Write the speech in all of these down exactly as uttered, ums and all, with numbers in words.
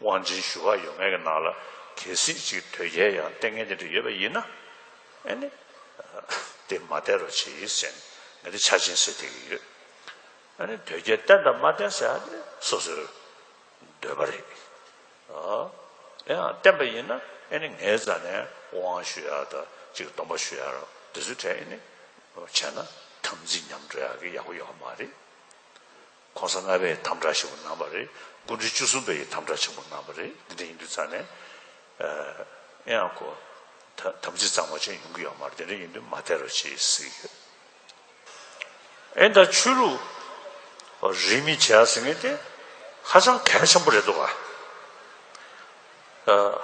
དབང་ཆེན་ཞུ་ག་ཡོང་མཁན་གྱི་ནང་ལ་གལ་སྲིད་ཅིག་དོལ་རྒྱལ་ཡང་བསྟེན་མཁན་དེ་འདྲ་ཡོད་པ་ཡིན་ན། ཨེ་ནི། དེ་མ་བསྟེན་རོགས་བྱེད་ཟེར་ནས་ང་དེ་ཆ་ཆེན་ཟེར་བསྡད་ཀྱི་ཡོད། ཨེ་ནི་དོལ་རྒྱལ་བསྟེན་དང་མ་བསྟེན་ཟེར་ཡ་དེ་སོ་སོའི་འདོད་པ་རེད། ཨ། ཡང་བསྟེན་པ་ཡིན་ན་ཨེ་ནི་ངའི་རྩ་ནས་དབང་ཞུ་ཡ་དང་ཅིག་སྡོམ་པ་ཞུ་ཡ་ར་དེ་ཚོའི་གྲས་ཨེ་ནི་བྱས་ན་དམ་ཚིག་ཉམས་འགྲོ་ཡ་གི་ཡག་པོ་ཡོད་མ་རེད། གོང་ས་ལྔ་པས་དམ་དྲག་ཆེན་པོ་གནང་བ་རེད། སྐུ་ཕྲེང་བཅུ་གསུམ་པས་ཡང་དམ་དྲག་ཆེན་པོ་གནང་བ་རེད། འདི་འདྲ་ཡིན་དུས་ཙང་ནས། ཨ། ཡང་ཁོ། ད་དམ་ཚིག་གཙང་མ་ཅན་ཡོང་གི་ཡོད་མ་རེད། དེ་འདྲ་ཡིན་དུས་མ་བསྟེན་རོགས་བྱེད་ཟེར་གྱི་ཡོད། ཨེ་ད་ཆོས་ལུགས་རིས་མེད་བྱེད་ཡ་ཟེར་མཁན་དེ་ཧ་ཅང་གལ་ཆེན་པོ་རེད་འདུག་ག་ཨ།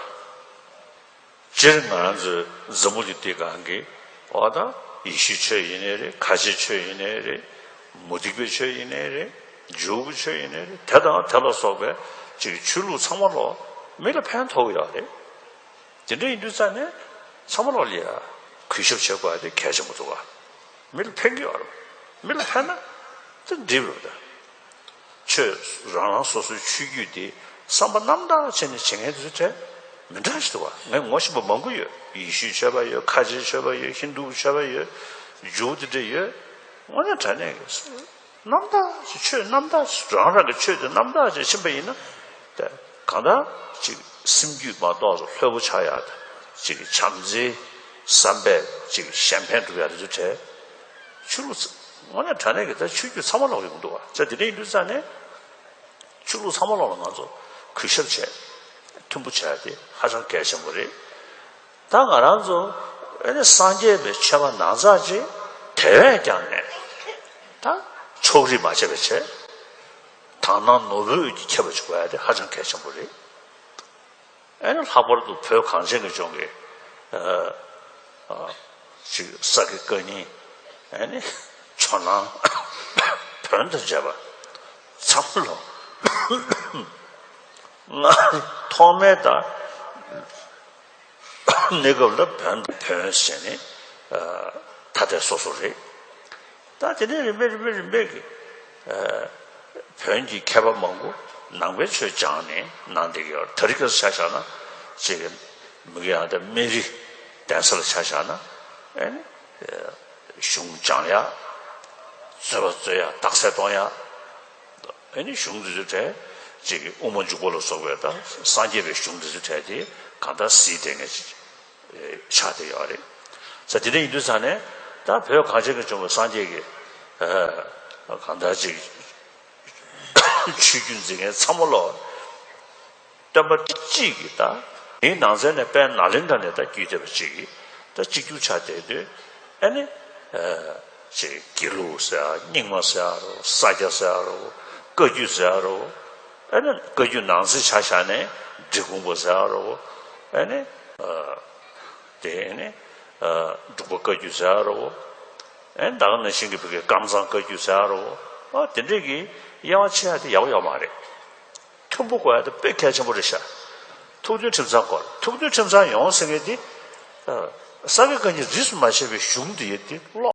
སྤྱིར་ང་རང་ཚོའི་འཛམ་བུ་གླིང་འདི་སྒང་གི་འོ་ད་ཡེ་ཤུའི་ཆོས་ཡིན་ནའི་རེད། ཁ་ཆེའི་ཆོས་ཡིན་ནའི་རེད། མུ་སྟེགས་པའི་ཆོས་ཡིན་ནའི་རེད། ཇུའུ་གི་ཆོས་ཡིན་ནའི་རེད། དེ་དང་དེ་ལ་སོགས་པའི་ཅིག་ཆོས་ལུགས་ཚང་མ་ལོ་མི་ལ་ཕན་ཐོགས་ཀྱི་ཡོད་རེད། དེ་འདྲ་ཡིན་དུས་ཙང་ནས་ཚང་མ་ལོ་ལ་ཡ་གུས་ཞབས་བྱེད་དགོས་པ་དེ་གལ་ཆེན་པོ་འདུག་ག་མི་ལ་ཕན་གྱི་ཡོད་རེད། མི་ལ་ཕན་ན་དེ་འགྲིག་རེད་ད། ཆོས་རང་རང་སོ་སོའི་ཆོས་བརྒྱུད་དེ་བསམ་པ་རྣམ་དག་བྱས་ནས་བྱེད་མཁན་དེ་ཚོ་གྲས་མི་འདྲ་ཞིག་འདུག་བ། ངས་ངོ་ཤེས་པ་མང་པོ་ཡོད། ཡེ་ཤུའི་ཆོས་པ་ཡོད། ཁ་ཆེའི་ཆོས་པ་ཡོད། ཧིན་དུའི་ཆོས་པ་ཡོད། ཇུའུ་དེ་འདྲ་ཡོད། དངོས་གནས་དྲང་གནས་ཀྱི་རྣམ་དག་ཅིག་ཆོས་རྣམ་དག་ཅིག་རང་རང་གི་ཆོས་དེ་རྣམ་དག་ཅིག་ཕྱིན་པ་ཡིན་ན། དེ་གང་ལྟར་ཅིག་སེམས་རྒྱུད་མ་གཏོགས་སུ་ལྷོད་པོ་ཆགས་ཡག་དང་། ཅིག་བྱམས་བརྩེའི་བསམ་པས་ཅིག་གཞན་ཕན་སྒྲུབ་ཡག་དེ་ཚོ་གྲས། ཆོས་ལུགས་ཚ་དངོས་གནས་དྲང་གནས་ཀྱི་ད་ཆོས་བརྒྱུད་ཚང་མ་ལོག་ཡོང་འདུག་བ། ཙང་དེ་འདྲ་ཡིན་དུས་ཙང་ནས་ཆོས་ལུགས་ཚང་མ་ལོག་ལ་ང་ཚོ་གུས་ཞབས་བྱས། མཐུན་པོ་བྱས་ཏེ་ཧ་ཅང་གལ་ཆེན་པོ་རེད། ད་ང་རང་ཚོ་ཨེ་ནི་སངས་རྒྱས་པའི་ཆོས་པ་ནང་ཚགས་ཅིག་དེ་བས་ཀྱང་ནས་ད་ཕྱོགས་རིས་མ་བྱས་པ་བྱས། དག་སྣང་ནོར་བུ་འོད་ཀྱིས་ཁྱབ་པ་ཅིག་དགོས་ཡ་དེ་ཧ་ཅང་གལ་ཆེན་པོ་རེད། ཨེ་ནི་ལྷག་པར་དུ་བོད་གངས་ཅན་གྱི་ལྗོངས་ཀྱི་ཨ་ཨ་ཅིག་ས་དགེ་བཀའ་རྙིང་། ཨེ་ནི་ཇོ་ནང་བོན་དང་བཅས་པ་ཚང་མ་ལོ་ང་ཐོག་མའི་ད་གནས་སྐབས་ལ་བོན་དང་བོན་ཟེར་ནས་ཨ་ཐ་དད་སོ་སོ་རེད། ད་དེ་ནས་རིམ་པས་རིམ་པས་རིམ་པས་ཀྱི་ཨ་བོན་གྱི་མཁས་པ་མང་པོ་ནང་པའི་ཆོས་སྦྱངས་ནས་གནང་བསྡད་ཀྱི་ཡོད། ད་རེས་ཀྱི་ཆ་བཞག་ན་ཅིག་མི་གི་ཡང་ད་སྨན་རི་གདན་ས་ལ་ཆ་བཞག་ན་ཨེ་ནི་གཞུང་སྦྱང་ཡག་རྩོད་པ་རྩོད་ཡག་རྟགས་གསལ་གཏོང་ཡག་ཨེ་ནི་གཞུང་འདི་ཚོ་གྲས་ཅིག་དབུ་མ་འཇུག་པ་ལ་སོགས་པའི་ད་སངས་རྒྱས་པའི་གཞུང་འདི་ཚོ་གྲས་དེ་གང་ལྟར་གཟིགས་བསྡད་མཁན་ཅིག་ཆགས་བསྡད་ཡོད་རེད། ས་དེ་འདྲ་ཡིན་དུས་ཙང་ནས་ད་བོད་གངས་ཅན་གྱི་ལྗོངས་པའི་སངས་རྒྱས་ཀྱི་ཨ་གང་ལྟར་ཅིག་ཆོས་བརྒྱུད་འཛིན་མཁན་ཚང་མ་ལོ་སྟོན་པ་གཅིག་གིས་ད་དེའི་ནང་ཚན་ནས་དཔལ་ནཱ་ལེནྡྲ་ནས་ད་བརྒྱུད་བསྡད་པ་གཅིག་གིས་ད་གཅིག་གྱུར་ཆགས་བསྡད་དུས་ཨ་ནི་ཨ་ཅིག་དགེ་ལུགས་ཟེར་ཡ་རྙིང་མ་ཟེར་ཡ་རོ། ས་སྐྱ་ཟེར་ཡ་རོ། བཀའ་བརྒྱུད་ཟེར་ཡ་རོ། ཨ་ནི་བཀའ་བརྒྱུད་ནང་གསེས་ཆ་བཞག་ནས་འབྲི་གུང་པ་ཟེར་ཡ་རོ། ཨ་ནི་ཨ་དེ་ཨ་ནི་ཨ་འབྲུག་པ་བཀའ་བརྒྱུད་ཟེར་ཡ་རོ། ཨ་ནི་ད་ག་ནང་བཞིན་གྱི་བོད་ཀྱི་ཀམ་ཚང་བཀའ་བརྒྱུད་ཟེར་ཡ་རོ། ཨ་དེ་འདྲས་ཀྱི་དབྱེ་བ་ཕྱེ་ཡ་དེ་ཡག་པོ་ཡོད་མ་རེད། མཐུན་པོ་དགོས་ཡ་དེ་དཔེ་གལ་ཆེན་པོ་རེད་ཤག་ཐུགས་མཐུན་ཁྲིམས་གཙང་དགོས། ཐུགས་མཐུན་ཁྲིམས་གཙང་ཡོང་ཟེར་མཁན་དེ་ཨ་ས་དགེ་བཀའ་རྙིང་རིས་སུ་མ་ཆད་པའི་གཞུང་འདི་ཡོད་དེ་ཀློག